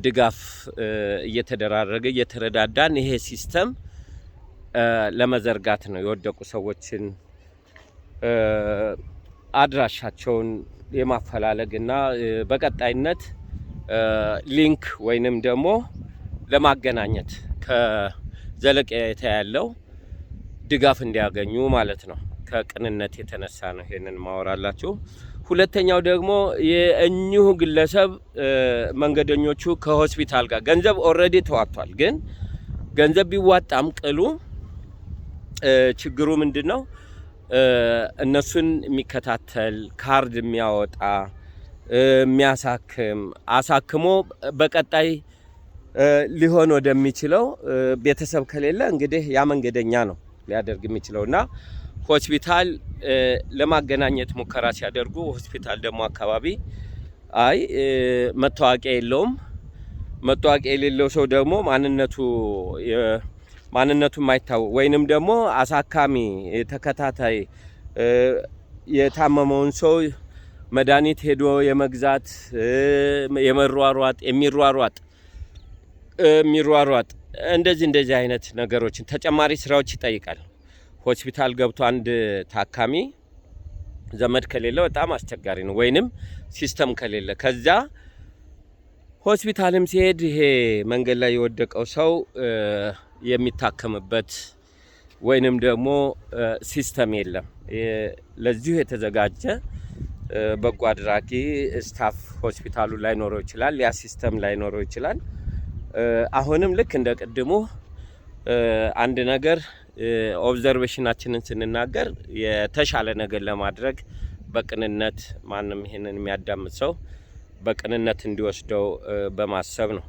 ድጋፍ እየተደራረገ እየተረዳዳን ይሄ system ለመዘርጋት ነው። የወደቁ ሰዎችን አድራሻቸውን የማፈላለግ እና በቀጣይነት link ወይንም ደግሞ ለማገናኘት ከዘለቄታ ያለው ድጋፍ እንዲያገኙ ማለት ነው። ከቅንነት የተነሳ ነው ይሄንን ማወራላችሁ። ሁለተኛው ደግሞ የእኚሁ ግለሰብ መንገደኞቹ ከሆስፒታል ጋር ገንዘብ already ተዋጥቷል። ግን ገንዘብ ቢዋጣም ቅሉ ችግሩ ምንድን ነው? እነሱን የሚከታተል፣ ካርድ የሚያወጣ፣ የሚያሳክም፣ አሳክሞ በቀጣይ ሊሆን ወደሚችለው ቤተሰብ ከሌለ እንግዲህ ያ መንገደኛ ነው ሊያደርግ የሚችለው። እና ሆስፒታል ለማገናኘት ሙከራ ሲያደርጉ ሆስፒታል ደግሞ አካባቢ አይ መታወቂያ የለውም፣ መታወቂያ የሌለው ሰው ደግሞ ማንነቱ የማይታወቅ ወይንም ደግሞ አሳካሚ ተከታታይ የታመመውን ሰው መድኃኒት ሄዶ የመግዛት የመሯሯጥ የሚሯሯጥ እንደዚህ እንደዚህ አይነት ነገሮችን ተጨማሪ ስራዎች ይጠይቃል። ሆስፒታል ገብቶ አንድ ታካሚ ዘመድ ከሌለ በጣም አስቸጋሪ ነው፣ ወይንም system ከሌለ። ከዛ ሆስፒታልም ሲሄድ ይሄ መንገድ ላይ የወደቀው ሰው የሚታከምበት ወይንም ደግሞ system የለም። ለዚሁ የተዘጋጀ በጎ አድራጊ staff ሆስፒታሉ ላይኖረው ይችላል። ያ system ላይኖረው ይችላል። አሁንም ልክ እንደ ቅድሙ አንድ ነገር observation ኣችንን ስንናገር የተሻለ ነገር ለማድረግ በቅንነት ማንም ይሄንን የሚያዳምጥ ሰው በቅንነት እንዲወስደው በማሰብ ነው።